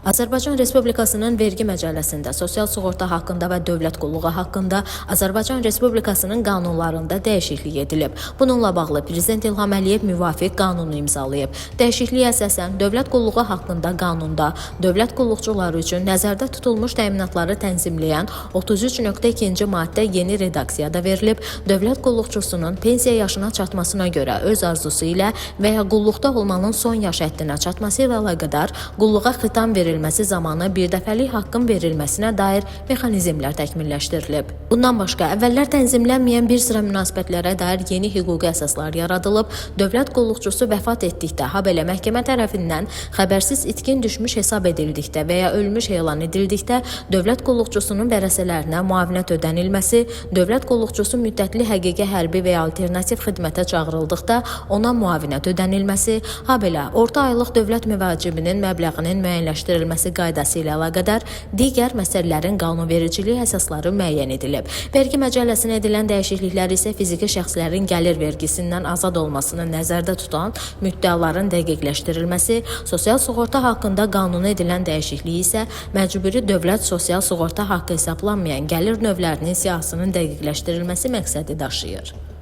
Azərbaycan Respublikasının vergi məcəlləsində sosial sığorta haqqında və dövlət qulluğu haqqında Azərbaycan Respublikasının qanunlarında dəyişiklik edilib. Bununla bağlı Prezident İlham Əliyev müvafiq qanunu imzalayıb. Dəyişikliyə əsasən dövlət qulluğu haqqında qanunda dövlət qulluqçuları üçün nəzərdə tutulmuş təminatları tənzimləyən 33.2-ci maddə yeni redaksiyada verilib. Dövlət qulluqçusunun pensiya yaşına çatmasına görə öz arzusu ilə və ya qulluqda olmanın son yaş həddinə çatması ilə əlaqədar qulluğa xitam verilməsi zamanı birdəfəlik haqqın verilməsinə dair mexanizmlər təkmilləşdirilib. Bundan başqa, əvvəllər tənzimlənməyən bir sıra münasibətlərə dair yeni hüquqi əsaslar yaradılıb. Dövlət qulluqçusu vəfat etdikdə, habelə məhkəmə tərəfindən xəbərsiz itkin düşmüş hesab edildikdə və ya ölmüş elan edildikdə dövlət qulluqçusunun vərəsələrinə müavinət ödənilməsi, dövlət qulluqçusu müddətli həqiqi hərbi və ya alternativ xidmətə çağırıldıqda ona müavinət ödənilməsi, habelə orta aylıq dövlət müvacibinin məbləğinin müəyyənləşdirilməsi qaydası ilə əlaqədar digər məsələlərin qanunvericilik əsasları müəyyən edilib. Vergi məcəlləsinə edilən dəyişikliklər isə fiziki şəxslərin gəlir vergisindən azad olmasını nəzərdə tutan müddəaların dəqiqləşdirilməsi, sosial sığorta haqqında qanuna edilən dəyişiklik isə məcburi dövlət sosial sığorta haqqı hesablanmayan gəlir növlərinin siyahısının dəqiqləşdirilməsi məqsədi daşıyır.